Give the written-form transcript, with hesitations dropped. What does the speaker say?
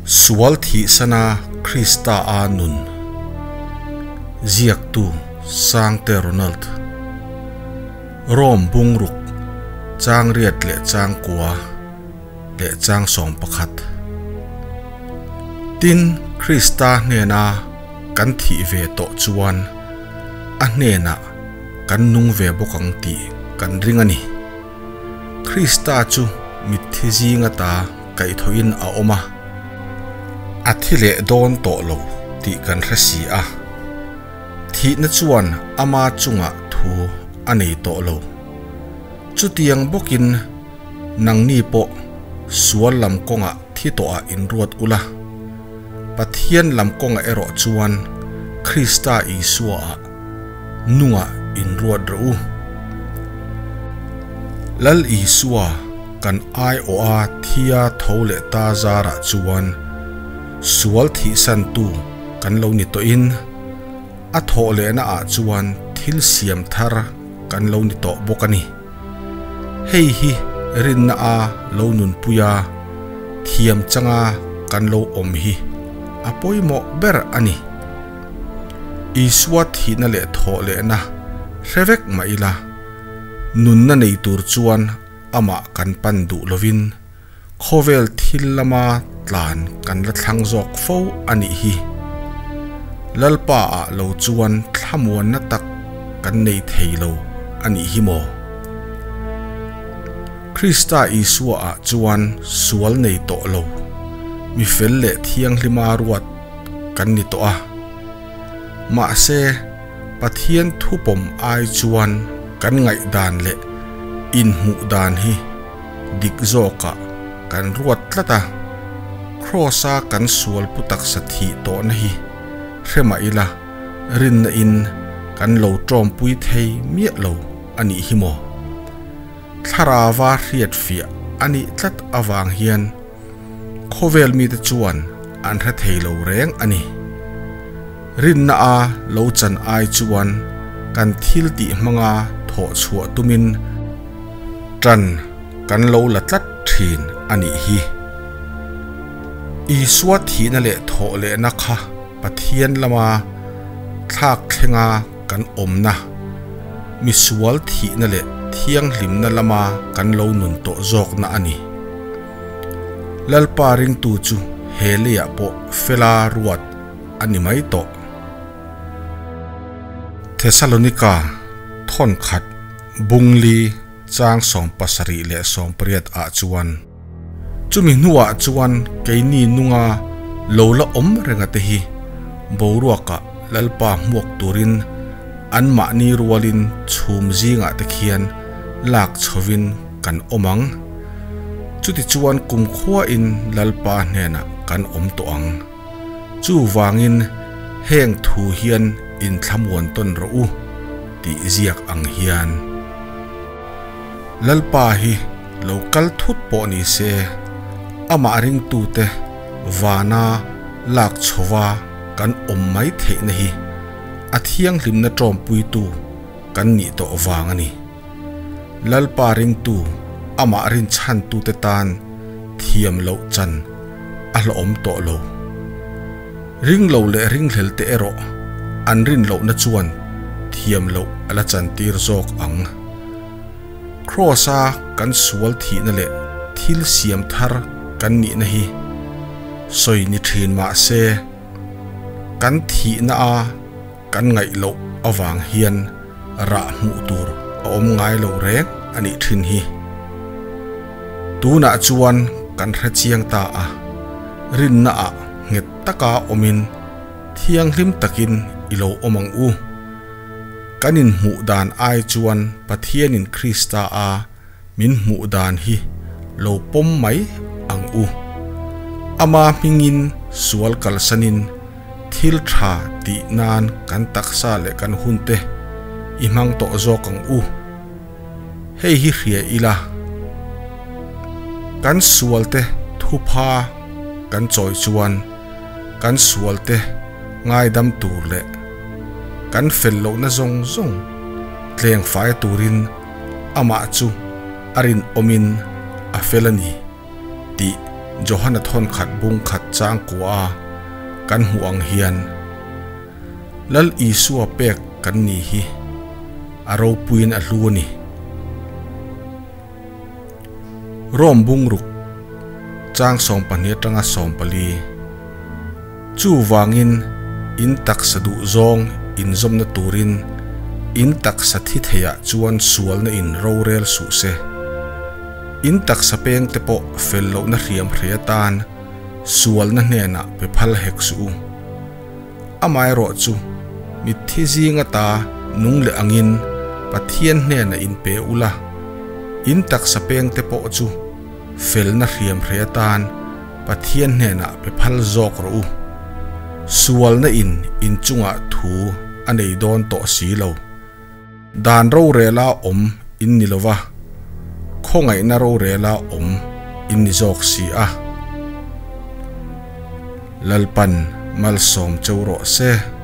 Sual thihsana Krista a nun. Ziaktu Sangte Ronald. Rome bungruk chang riat leh chang kua leh chang 11. Tin, Krista hnena kan thih ve tawh chuan a hnenah kan nung ve bawk ang tih kan ring a ni. Krista chu mitthi zinga ta kaihthawhin a awm a, a thi leh dawn tawh lo tih kan hre si a. Thihna chuan ama chungah thu a nei tawh lo. Chutiang bawkin nangni pawh sual lam kawngah thi tawhah inruat ula. Pathian lam kawngah erawh chuan Krista Isuaah nungah inruat rawh u. Lal Isua kan aiawha thia tho leh ta zarah chuan sual thihsantu kan lo ni tawhin a thawh lehna ah chuan thil siam thar kan lo ni tawh bawk a ni. Hei hi rinna a lo nunpuia thiam changa kan lo awm hi a pawimawh ber a ni. Isua thihna leh thawh lehna hre vek mah ila, nunna nei tur chuan amah kan pan duh lovin khawvel thil lama tlan kan la thlang zawk fo a nih hi. Lalpa ah lo chuan thlamuanna tak kan nei thei lo a nih hi maw? Krista Isua ah chuan sual nei tawh lo, mi fel leh thianghlima ruat kan ni tawh a. Mahse, Pathian thupawm ai chuan kan ngaihdan leh inhmuh dan hi dik zawkah kan ruat tlat a. Kraws-a kan sual pu taksa thih tawhna hi hre mah ila rinna in kan lo tawmpui thei miah lo a nih hi maw? Thlarauva hriatfiah a nih tlat avang hian khawvel mite chuan an hre thei lo reng a ni. Rinna a lo chan ai chuan kan thil tih hmanga thawh chhuah tumin tan kan lo la tlat thin a nih hi. Isua thihna leh thawh lehna kha Pathian lama thlak thlenga kan awmna, misual thihna leh thianghlimna lama kan lo nun tawh zawkna a ni. Lalpa ringtu chu he leiah pawh fela ruat a ni mai tawh. Thesalonika thawnkhat bungli chang 70 leh 80 ah chuan, Chumi hnuah chuan keini nunga lo la awm renga te hi boruakah Lalpa hmuak turin anmahni rualin chhum zingah te khian lak chhovin kan awm ang. Chutichuan kumkhuain Lalpa hnenah kan awm tawh ang. Chuvangin heng thu hian inthlamuan tawn rawh u tih ziak ang hian. Lalpa hi lo kal thut pawh ni se, amah ringtute vana lak chhova kan awm mai theihna hi a thianghlimna tawmpuitu kan nih tawh vang a ni. Lalpa ringtu amah rinchhantute tan thiam loh chan a hlawhawm tawh lo. Ring lo leh ringhlel te erawh an rin lohna chuan thiam loh a la chantir zawk ang. Kraws-a kan sual thihna leh thil siam thar kan nihna hi sawi ni thin mah se, kan thihna a kan ngaih loh avang hian rah hmuh tur a awm ngai lo reng a nih thin hi. Tunah chuan kan hre chiang ta a, rinna ah nghet taka awmin thianghlim takin i lo awm ang u. Kan inhmuh dan ai chuan Pathianin Krista a min hmuh dan hi lo pawm mai ang u. Ama hmingin sual kalsanin thil tha tih nan kan taksa leh kan hunte i hmang tawh zawk ang u. Hei hi hria ila, kan sualte thupha kan chawi chuan kan sualte ngaidam tur leh kan fel lohna zawng zawng tlengfai turin amah chu a rinawmin a fel a ni tih Johana thawn khat bung khat chang kua a kan hmuh ang hian Lal Isua pek kan ni hi a ropuiin a hlu a ni. Rom bungruk chang 12 atanga 14. Chuvangin in taksa duh zawng inzawmna turin in taksa thi theiah chuan sualna in rorel suh se. In taksa peng te pawh fel lohna hriam hrei atan sualna hnenah pe phal hek suh u. Amaherawhchu, mitthi zing ata nung leh angin Pathian hnenah in pe ula, in taksa peng te pawh chu felna hriam hrei atan Pathian hnenah pe phal zawk rawh u. Sualna in in chungah thu a nei dawn tawh si lo. Dan rorela awm in ni lova, khawngaihna rorela awm in ni zawk si a. Lalpan malsawm cheu rawh se.